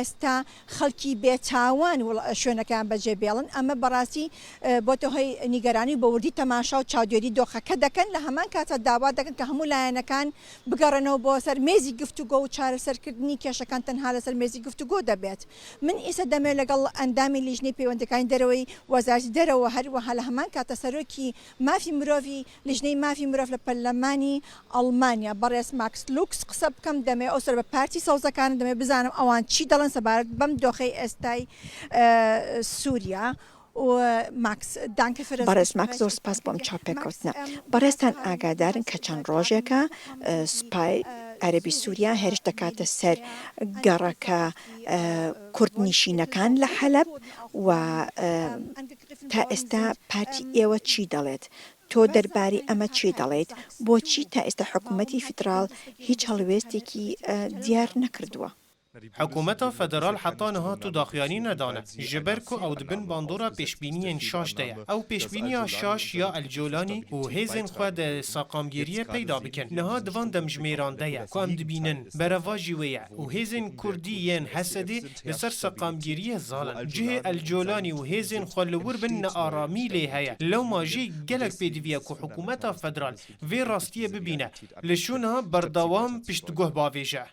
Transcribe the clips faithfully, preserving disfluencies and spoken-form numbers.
ئێستا خەڵکی بێتاوان وڵ-، شوێنەکەیان بەجێ بێڵن. ئەمە بەڕاستی، ئە، بۆتە هۆی نیگەرانی و بە وردی تەماشا و چاودێری دۆخەکە دەکەن. لە هەمان کاتدا داوا دەکەن کە هەموو لایەنەکان بگەڕێنەوە بۆ سەر مێزی گفتوگۆ و چارەسەرکردنی کێشەکان تەنها لەسەر مێزی گفتوگۆ دەبێت. من ئیسە دەمەوێت لەگەڵ ئەندامی لیژنەی پەیوەندەکانی دەرەوەی وەزارەتی دەرەوە، هەروەها لە هەمان کاتە سەرۆکی مافی مرۆڤی، لیژنەی مافی مرۆڤ لە پەرلەمانی ئەڵمانیا، بەڕێز ماکس لوکس قسە بکەم. دەمەوێت ئەو سەر بە پارتی سەوزەکانە، دەمەوێت بزانم ئەوان چی دەڵێن سەبارەت بەم دۆخەی ئێستای، ئە، سووریا. و ماکس، دانکە فرە بەڕێز ماکس، زۆر سپاس بۆم چاپێکەوتنە. بەڕێزتان ئاگادارن کە چەند ڕۆژێکە، ئە، سوپای عەرەبی سووریا هێرش دەکاتە سەر گەڕەکە، ئە، کورد نیشینەکان لە حەلەب و، ئە، تا ئێستا پارتی ئێوە چی دەڵێت؟ تۆ دەربارەی ئەمە چی دەڵێیت؟ بۆچی تا ئێستا حکوومەتی فیدراڵ هیچ هەڵوێستێکی، ئە، دیار نەکردووە؟ حکوومەتا فederal heta niha tu daxuyanî nedane, ji ber ku ew di bin bandora pêşbîniyên şaş de ye. Ew pêşbîniya şaş ya Elcolanî û hêzên xwe di seqamgêriyê peyda bikin. Niha di van demjimêran de ye ku em dibînin, berevajî wê ye û hêzên Kurdî yên H S D'ê li ser seqamgêriyê zal in. Cihê Elcolanî û hêzên xwe li wir bin nearamî lê heye. Lewma jî gelek pêdivî ye ku hikûmeta federal vê rastiyê bibîne. Li şûna berdewam piştguh bavêje.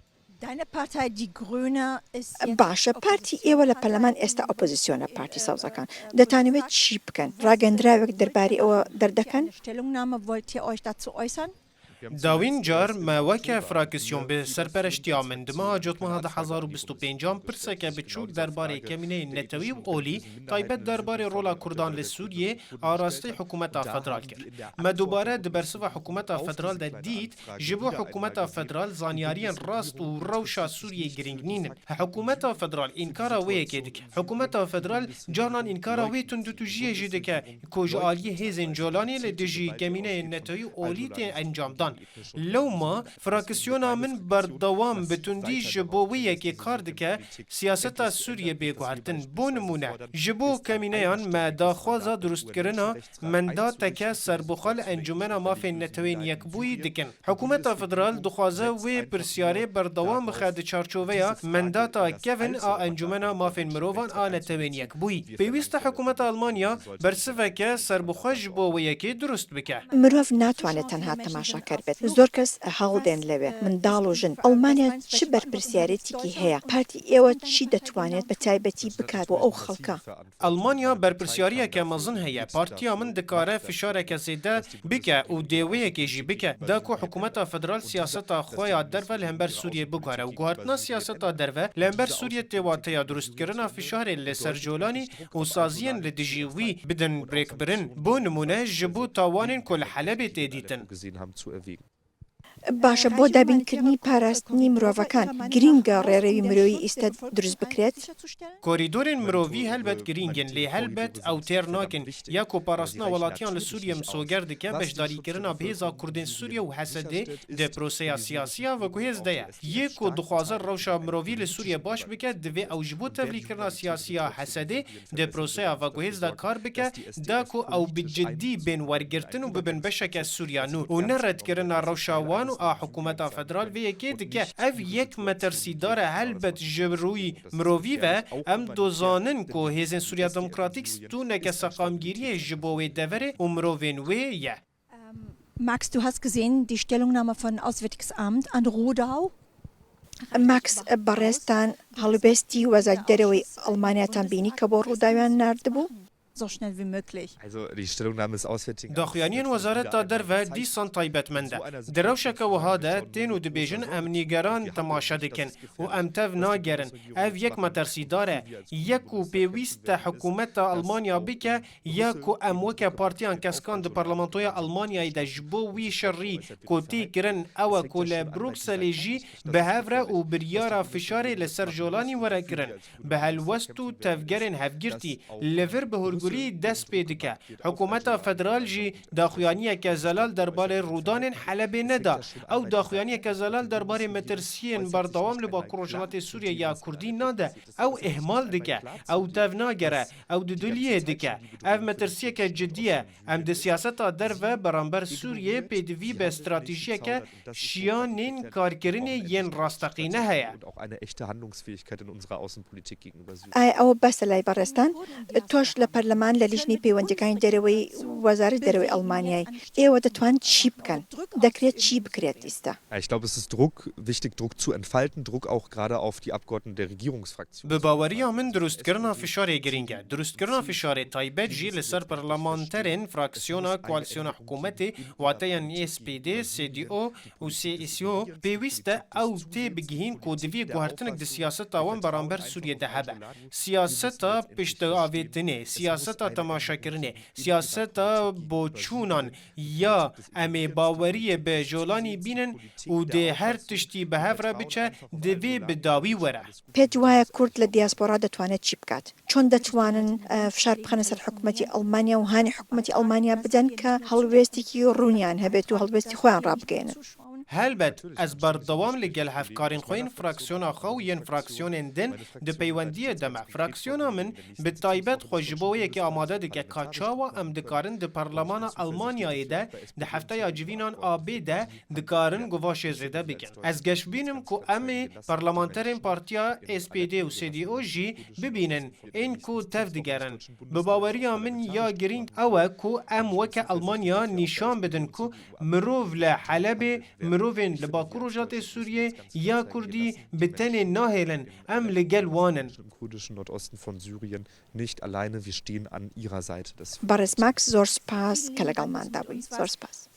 Deine Partei Die Grüne ist jetzt باشە، پارتی ئێوە لە پەرلەمان ئێستا ئۆپۆزیسیۆنە، پارتی سەوزەکان. دەتانەوێت چی بکەن؟ ڕاگەندراوێک دەربارەی ئەوە دەردەکەن؟ Stellungnahme, wollt ihr euch dazu äußern? Dawîn car me weke fraksyon bi serpereştiya min di meha Cotmeha du hezar û bîst û pêncan pirseke biçûk derbarê kemîneyên netewî û olî, taybet derbarê rola Kurdan li Sûriyê, a rastî hikûmeta federal kir. Me dubare di bersiva hikûmeta federal de dît, ji bo hikûmeta federal zanyariyên rast û rewşa Sûriyê girîng nînin. Hikûmeta federal înkara wê yekê dike. Hikûmeta federal carnan înkara wê tundûtûjiyê jî dike ku ji aliyê hêzên Colanê li dijî kemîneyên netewî olî tê encamdan. Lewma fraksiyona min berdewam bi tundî ji bo wê yekê kar dike, siyaseta Sûriyê bê guhertin. Bo nimûne, ji bo kemîneyan me daxwaza durustkirina mendateke serbixwe li Encûmena Mafên Netewên Yekbûyî dikin. Hikûmeta federal dixwaze wê pirsyarê berdewam bixe di çarçoveya mendata kevin a Encûmena Mafên Mirovan a Netewên Yekbûyî. Pêwîst e hikûmeta Almanya bersiveke serbixwe ji bo wê yekê durust bike. مرۆڤ ناتوانێت تەنها تەماشاکەر بێت. زۆر کەس هەوڵدێن لەوێ، منداڵ و ژن. ئەڵمانیا چ بەرپرسیارێتێکی هەیە؟ پارتی ئێوە چی دەتوانێت بە تایبەتی بکات بۆ ئەو خەڵکە؟ ئەڵمانیا بەرپرسیارییەکە مەزن هەیە. پارتیا من دکارە فشارێکە زێدە بکە û dê wê yekê jî bike, da ku hikûmeta federal siyaseta xwe ya derve li hember Sûriyê biguhere û guhertina siyaseta derve li hember Sûriyê tê wateya durustkirina fişarê li ser Colanî û saziyên li dijî wî bidin rêkbirin. Bo nimûne, ji bo tawanên ku li Helebê tê dîtin. باشە، بۆ دابینکردنی پاراستنی مرۆڤەکان گرینگە ڕێڕەوی مرۆیی ئیستا دروست بکرێت؟ Korîdorên mirovî helbet girîng in, lê helbet ew têr nakin. Ya ku parastina welatiyan li Sûriyê misoger dike, beşdarîkirina bi hêza Kurdên Sûriye û H S D'ê di proseya siyasî ya veguhêz de ye. Yê ku dixwaze rewşa mirovî li Sûriyê baş bike, divê ew ji bo tevlîkirina siyasî ya H S D'ê di proseya veguhêz de kar bike, da ku ew bi cidî bên wergirtin û bibin beşeke Sûriya nû û ne redkirina rewşa wan û a hikûmeta federal vê yekê dike. Ev yek metirsîdar e, helbet ji rûyî mirovî ve em dizanin ku Hêzên Sûriya Demokratîk stûneke seqamgîriyê ji bo wê deverê û mirovên wê ye. Max, du hast gesehen, die Stellungnahme von Auswärtiges Amt an Rodau. ماکس، بەڕێزتان هەڵوێستی وەزارەتی دەرەوەی ئەڵمانیاتان بینی کە بۆ ڕووداویان ناردبوو؟ So schnell wie möglich. Also, die Stellungnahme des Auswärtigen Amts Daxuyaniyên Wezareta Derve dîsan taybetmend e. Di rewşeke wiha de tên û dibêjin, em nîgeran temaşe dikin û em tev nagerin. Ev yek metirsîdar e. Yek ku pêwîst e hikûmeta Almanya bike, ya ku em weke partiyan keskan di Parlamentoya Almanyayê de ji bo wî şerî ku tê kirin, ew e ku li Brukselê jî bi hev re û biryara fişarê li ser Jolanî were kirin, bi helwest û tevgerên hevgirtî li vir bi hûrgû Lî dest pê dike. Hikûmeta federal jî daxuyaniyeke zelal derbarê rûdanên Helebê neda. Ew daxuyaniyeke zelal derbarê metirsiyên berdewam li Bakur Rojhilatê Sûriyê ya Kurdî nade. Ew ihmal dike. Ew tev nagere. Ew duduliyê dike. Ev metirsiyeke cidî ye. Em di siyaseta derve beramber Sûriyê pêdivî be stratejiyeke şiyanên karkirinê yên rasteqîne heye. Und auch eine echte Handlungsfähigkeit in unserer Außenpolitik gegenüber Syrien. ئایا ئەوە بەسە لای بەڕێستان؟ تۆش لە پەرلەمان لە لیژنەی پەیوەندیەکانی دەرەوەی وەزارەت دەرەوەی ئەڵمانیای. ئێوە دەتوان چی بکەن؟ دەکرێت چی بکرێت ئیستا؟ Ich glaube, es ist Druck, wichtig, Druck zu entfalten, Druck auch gerade auf die Abgeordneten der Regierungsfraktion. Bi baweriya min dirustkirina fişarê girîng e. Dirustkirina fişarê taybet jî li ser parlamenterên fraksiyona koalisyona hikûmetê, wateyan S P D, S D O û S S O, pêwîst e ew tê bigihîn ku divê guhertinek di siyaseta wan beramber Sûriyê de hebe. Siyaseta piştavêtinê, siyaseta temaşekirinê, siyaseta boçûnan ya em ê baweriyê bi jolanî bînin û dê her tiştî bi hev re biçe, divê bi dawî were. پێت وایە کورد لە دیاسپۆرا دەتوانێت چی بکات؟ چۆن دەتوانن ئە، فشار بخەنە سەر حکوومەتی ئەڵمانیا و هانی حکوومەتی ئەڵمانیا بدەن کە هەڵوێستێکی ڕوونیان هەبێت و هەڵوێستی خۆیان ڕابگەێنن؟ Helbet, ez berdewam li gel hevkarên xwe yên fraksiyona xwe û yên fraksiyonên din di peywendiyê de me. Fraksiyona min bi taybet xwe ji bo wê yekê amade dike ka çawa em dikarin di Parlemana Elmanyayê de di hefteya civînan A B de dikarin guvaşê zêde bikin. Ez geş bînim ku em ê parlamenterên partiya S P D û S D O jî bibînin ên ku tev digerin. Bi baweriya min ya girîng ew e ku em weke Elmanya nîşan bidin ku mirov li Helebê, mirovên li Bakur Rojatê Sûriyê ya Kurdî bi tenê nahêlin, em li gel wan in. Im kurdischen Nordosten von Syrien nicht alleine, wir stehen an ihrer Seite. Das بەڕێز ماکس، زۆر سپاس کە لەگەڵماندا بووی. زۆر سپاس.